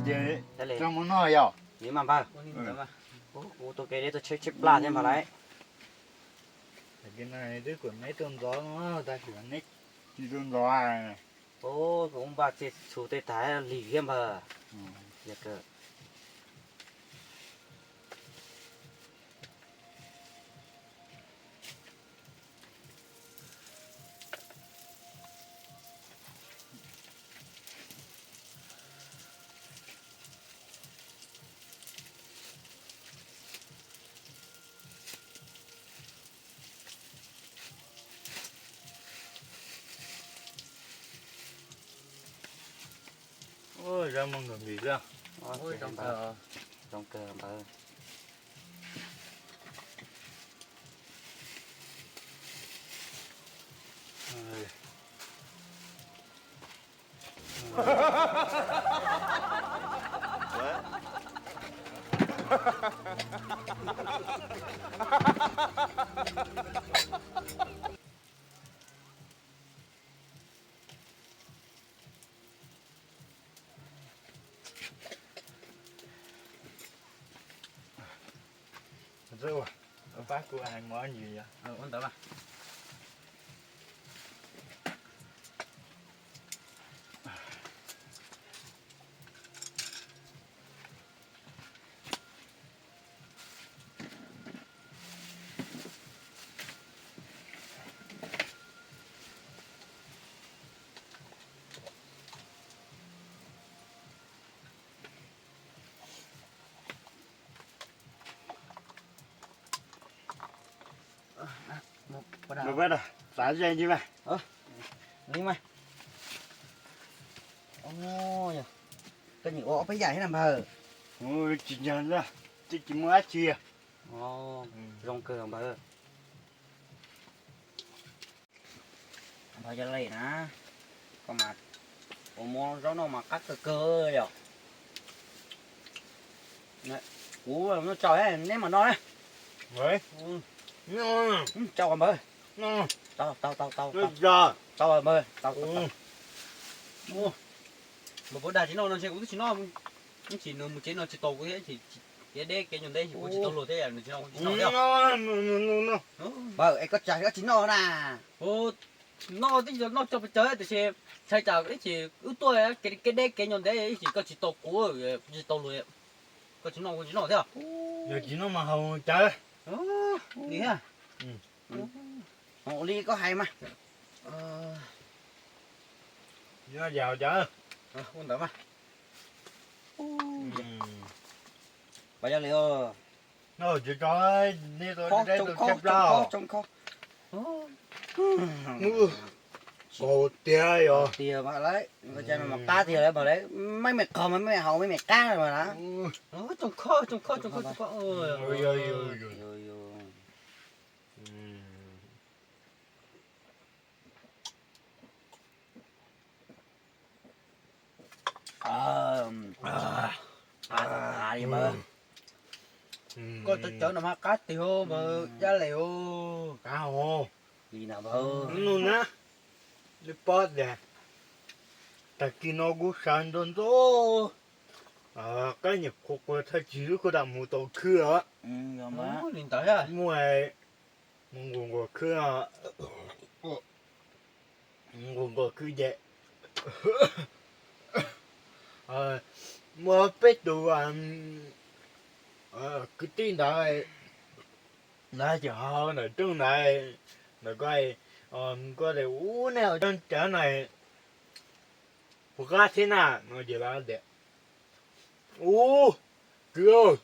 Ces tau mus noj yom. Ni mas npawg, kuv tus kev deb tuaj tsheb tsheb plaj thiab npawg lauj. Tam sim no twb kom neb tuaj ntxov no, tab sis neb tsis tuaj ntxov. Kuv npaj txiaj txhu tej tag lig thiab npawg. Ua, zoo nkauj npawg. Pab kuv hais mov ntsis yom. Ua ntawd mas. Xav ze ntsis mas. Li mas. Koj nyiam ua ob peb yam thiab na npawg? Tsis ntseeg, twb tsis muaj dab tsi. Zoo kawg npawg. Npawg Yaj Lem na, koj mas ua mov zaub noj mas qab kawg kawg yom. Kuv noj tsau neb mam noj na. Tsau npawg. Tau tau tau tau. Npawg dag tsis noj no ntshe kuv twb tsis noj. Ib chim nws mus tsev no tsis tau kuv thiab, kev deb kev nyuag ntej kuv tsis tau luag thiab, nws tsis noj kuv tsis noj thiab. Npawg es koj tsam koj tsis noj na. Noj twb yog noj tso pes tsawg tiam sis ntshai tsam ib chim wb tuaj kev deb kev nyuag ntej ib chim koj tsis tau kuv, tsis tau luag, koj tsis noj kuv tsis noj thiab. Yog tsis noj mas haus tsawv. Li thiab. Ua li koj hais mas. Yog haus tsawv. Ua ntawd mas. Pab Yaj Lem os. Tsoo kho, tsoo kho. Qaug tiag yog. Tiag mas lawm, koj cov no mas qab tiag lawm mas lawm, maj mam qhov mas maj mam haus maj mam qab mas na. Tsoo kho, tsoo kho, tsoo kho, tsoo kho. Koj cov cawv no mas qab tiag npawg Yaj Lem os. Qab hos. Li na npawg. Nug na, neb paub tias tag kis no kuv sawv ntxov ntxov, qaib nyuam qhuav qhuav thaj tsig wb kuj tau mus tau khwb os. Li ntawd muaj mus nqus nqus khwb, nqus nqus khwb ces muaj peb tus kwv tij ntawd, ntawd ces ho ntawm rooj ntawd, ntawm ko, koj tias ub nej cov cawv no puas qab thiab na no ces lawv tias ub kwv,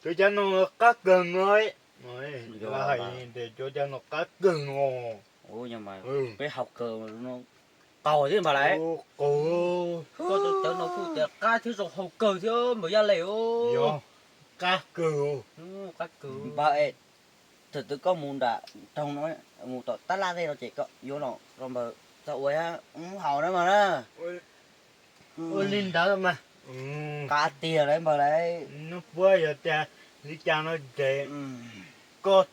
cov cawv no qab kawg no, lawv hais tias cov cawv no qab kawg no. Peb haus kawg, qaug thiab npawg lauj. Koj cov cawv no kuj tias qab thiab zoo haus kawg thiab npawg Yaj Lem os. Qab kawg. Npawg es, thaum twg koj mus nram roog no, mus tom tab laj tej no ces koj yuav los rau npawg txog ua haus na mas na. Ua li ntawd mas qab tiag lauj npawg lauj. Hnub puab yog tias li cas no ces koj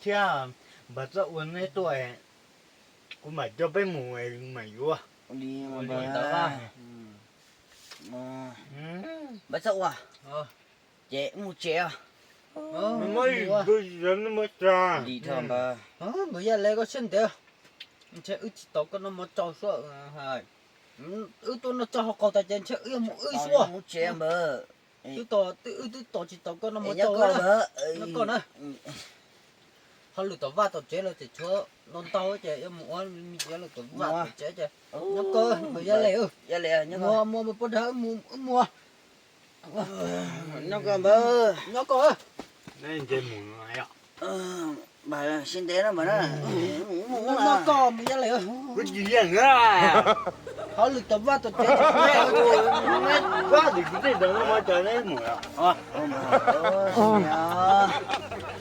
thiab npawg txhob ua neb tuaj, kuv mam coj peb mus mam yuav. Ua li ntawd. Npawg txhob ua, ces mus tsev os. Mus yaj le koj siab ntev, ntshe wb tsis tau koj noj mov tsau xwb. Wb tuaj noj tsau hauv qaug tas ces ntshe wb yuav mus wb xwb. Wb twb tos tsis tau koj noj mov tsau. Nyob koj na. Ho lwm tom vaj tom tsev los tseem tshuav no ntau ces yuav mus ua me ntsis lwm tom vaj tom tsev ces nyob koj mus yaj le. Mus mus mus poj dab wb mus wb mus. Nyob koj npawg. Nyob koj. Siab ntev no npawg na. Nyob koj mus yaj le. Kuv tsis yeem na. Ho lwm tom vaj tom tsev. Vaj tim kuv tej ntawd no mas cas neb mus.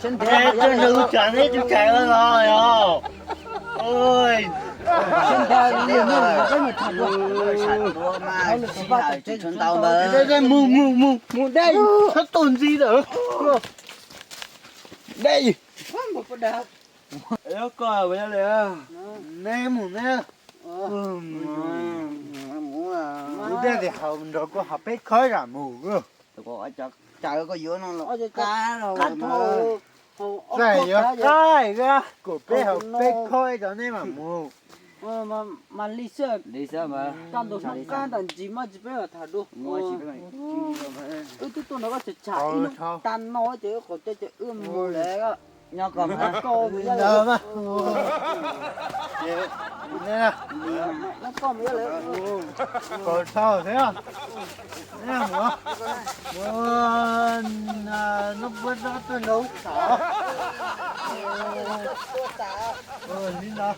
Siab ntev no yaj le. Cas neb tsis tshais los yog. Siab ntev li no peb mus tham dua. Ho lwm tom vaj tom tsev tshuav ntau npawg. Mus mus mus mus dej, txhob tuaj ntxiv lawm. Dej. Nyob koj mus yaj le. Neb mus neb. Kuv thiaj li hais nrog koj hais peb khob zam mus. Cas koj yuav no los qab los mas. Txawm yuav qab, kom peb hais peb khob rau neb mam mus. Mas li xwb, kaj ntug hnub qab ntam ntsis mas tsis peb mam tham dua. Wb twb tuaj nrog koj tsham tsham ib hnub tag no ces wb qhov coj ces wb mus lawm. Nyob koj mus yaj le. Nyob koj mus yaj le. Kaus dhau thiab. Mus, mus, no puab tsob tuaj nrog wb tham. Li no.